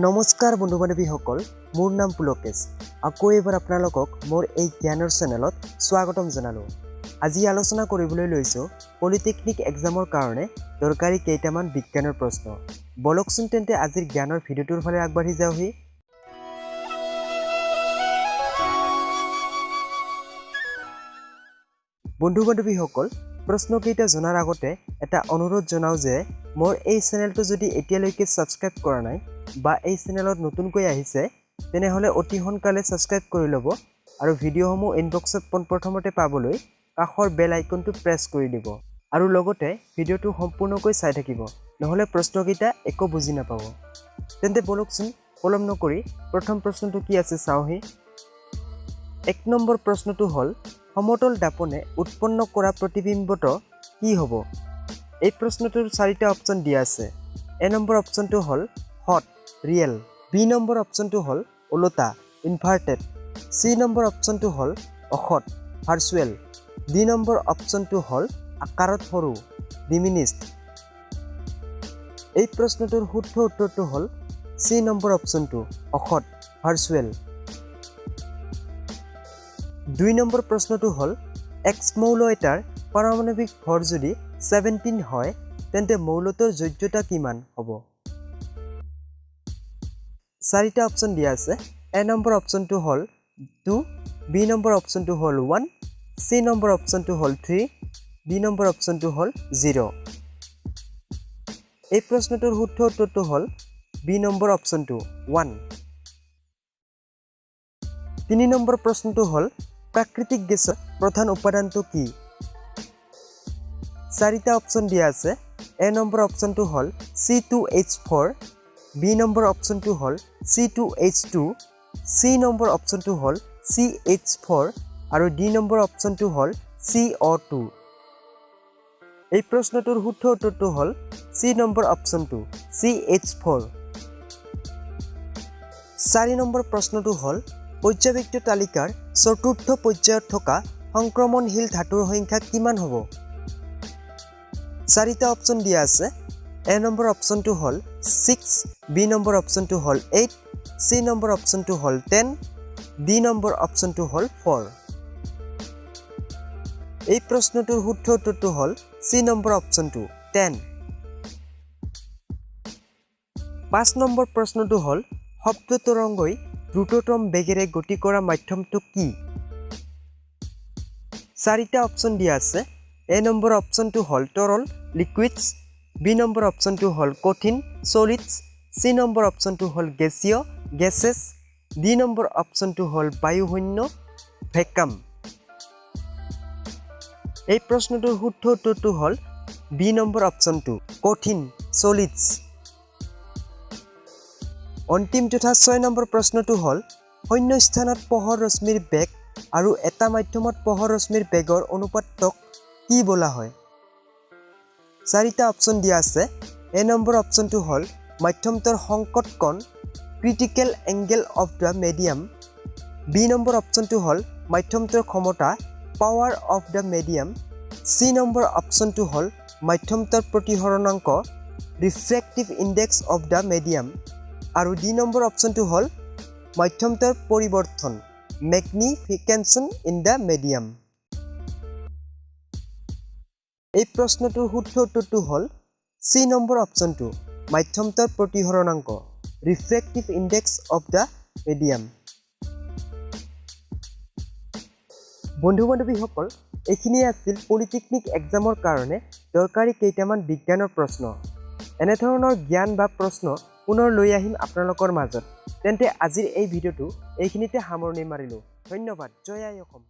নমস্কাৰ বন্ধু বান্ধৱীসকল, মোৰ নাম পুলকেশ। আকৌ এবাৰ আপোনালোকক মোৰ এই জ্ঞানৰ চেনেলত স্বাগতম জনালোঁ। আজি আলোচনা কৰিবলৈ লৈছোঁ পলিটেকনিক এক্সামৰ কাৰণে দৰকাৰী কেইটামান বিজ্ঞানৰ প্ৰশ্ন। বলকচোন তেন্তে আজিৰ জ্ঞানৰ ভিডিঅ'টোৰ ফালে আগবাঢ়ি যাওঁহি। বন্ধু বান্ধৱীসকল, প্ৰশ্নকেইটা জনাৰ আগতে এটা অনুৰোধ জনাওঁ যে মোৰ এই চেনেলটো যদি এতিয়ালৈকে ছাবস্ক্ৰাইব কৰা নাই বা এই চেনেলত নতুনকৈ আহিছে, তেনেহ'লে অতি সোনকালে ছাবস্ক্ৰাইব কৰি ল'ব আৰু ভিডিঅ'সমূহ ইনবক্সত পোনপ্ৰথমতে পাবলৈ কাষৰ বেল আইকনটো প্ৰেছ কৰি দিব আৰু লগতে ভিডিঅ'টো সম্পূৰ্ণকৈ চাই থাকিব, নহ'লে প্ৰশ্নকেইটা একো বুজি নাপাব। তেন্তে বলকচোন পলম নকৰি প্ৰথম প্ৰশ্নটো কি আছে চাওঁহি। 1 নম্বৰ প্ৰশ্নটো হ'ল, সমতল দাপোণে উৎপন্ন কৰা প্ৰতিবিম্বটো কি হ'ব? এই প্ৰশ্নটোৰ চাৰিটা অপশ্যন দিয়া আছে। এ নম্বৰ অপশ্যনটো হ'ল সৎ, ৰিয়েল। বি নম্বৰ অপশ্যনটো হ'ল ওলোটা, ইনভাৰ্টেড। চি নম্বৰ অপশ্যনটো হ'ল অসৎ, ভাৰ্চুৱেল। ডি নম্বৰ অপশ্যনটো হ'ল আকাৰত সৰু, ডিমিনিছড। এই প্ৰশ্নটোৰ শুদ্ধ উত্তৰটো হ'ল চি নম্বৰ অপশ্যনটো অসৎ, ভাৰ্চুৱেল। 2 নম্বৰ প্ৰশ্নটো হ'ল, এক্স মৌল এটাৰ পাৰমাণৱিক ভৰ যদি 17 হয়, তেন্তে মৌলটোৰ যোজ্যতা কিমান হ'ব? চাৰিটা অপশ্যন দিয়া আছে। এ নম্বৰ অপশ্যনটো হ'ল 2, বি নম্বৰ অপশ্যনটো হ'ল 1, চি নম্বৰ অপশ্যনটো হ'ল 3, ডি নম্বৰ অপশ্যনটো হ'ল 0। এই প্ৰশ্নটোৰ শুদ্ধ উত্তৰটো হ'ল বি নম্বৰ অপশ্যনটো 1। 3 নম্বৰ প্ৰশ্নটো হ'ল, প্ৰাকৃতিক গেছৰ প্ৰধান উপাদানটো কি? চাৰিটা অপশ্যন দিয়া আছে। এ নম্বৰ অপশ্যনটো হ'ল C2H4, B number অপশ্যনটো হ'ল C2H2, C number অপশ্যনটো হ'ল CH4 আৰু ডি নম্বৰ অপশ্যনটো হ'ল CO2। এই প্ৰশ্নটোৰ শুদ্ধ উত্তৰটো হ'ল চি নম্বৰ অপশ্যনটো CH4। 4 number প্ৰশ্নটো হ'ল, পৰ্যাবৃত্ত তালিকাৰ চতুৰ্থ পৰ্যায়ত থকা সংক্ৰমণশীল ধাতুৰ সংখ্যা কিমান হ'ব? চাৰিটা অপশ্যন দিয়া আছে। এ নম্বৰ অপশ্যনটো হ'ল 6, বি নম্বৰ অপশ্যনটো হ'ল 8, চি নম্বৰ অপশ্যনটো হ'ল 10, ডি নম্বৰ অপশ্যনটো হ'ল 4। এই প্ৰশ্নটোৰ শুদ্ধ উত্তৰটো হ'ল চি নম্বৰ অপশ্যনটো 10। 5 নম্বৰ প্ৰশ্নটো হ'ল, শব্দ তৰংগই দ্ৰুততম বেগেৰে গতি কৰা মাধ্যমটো কি? চাৰিটা অপশ্যন দিয়া আছে। এ নম্বৰ অপশ্যনটো হ'ল তৰল, লিকুইডছ। বি নম্বৰ অপশ্যনটো হ'ল কঠিন, চলিডছ। চি নম্বৰ অপশ্যনটো হ'ল গেছীয়, গেছেছ। ডি নম্বৰ অপশ্যনটো হ'ল বায়ুশূন্য, ভেকাম। এই প্ৰশ্নটোৰ শুদ্ধ উত্তৰটো হ'ল বি নম্বৰ অপশ্যনটো কঠিন, চলিডছ। অন্তিম তথা 6 নম্বৰ প্ৰশ্নটো হ'ল, শূন্য স্থানত পোহৰ ৰশ্মিৰ বেগ আৰু এটা মাধ্যমত পোহৰ ৰশ্মিৰ বেগৰ অনুপাতক কি বোলা হয়? চাৰিটা অপশ্যন দিয়া আছে। এ নম্বৰ অপশ্যনটো হ'ল মাধ্যমটোৰ সংকট কোণ, critical angle of the medium. B number অপশ্যনটো হ'ল মাধ্যমটোৰ ক্ষমতা, power of the medium. C number অপশ্যনটো হ'ল মাধ্যমটোৰ প্ৰতিসৰণাংক, refractive index of the medium. আৰু ডি নম্বৰ অপশ্যনটো হ'ল মাধ্যমটোৰ পৰিৱৰ্তন, মেগনিফিকেশ্যন ইন the medium. এই প্ৰশ্নটোৰ শুদ্ধ উত্তৰটো হ'ল চি নম্বৰ অপশ্যনটো মাধ্যমটোৰ প্ৰতিসৰণাংক, refractive index of the medium. বন্ধু বান্ধৱীসকল, এইখিনিয়ে আছিল পলিটেকনিক এক্সামৰ কাৰণে দৰকাৰী কেইটামান বিজ্ঞানৰ প্ৰশ্ন। এনেধৰণৰ জ্ঞান বা প্ৰশ্ন পুনৰ লৈ আহিম আপোনালোকৰ মাজত। তেন্তে আজিৰ এই ভিডিঅ'টো এইখিনিতে সামৰণি মাৰিলোঁ। ধন্যবাদ। জয় আই অসম।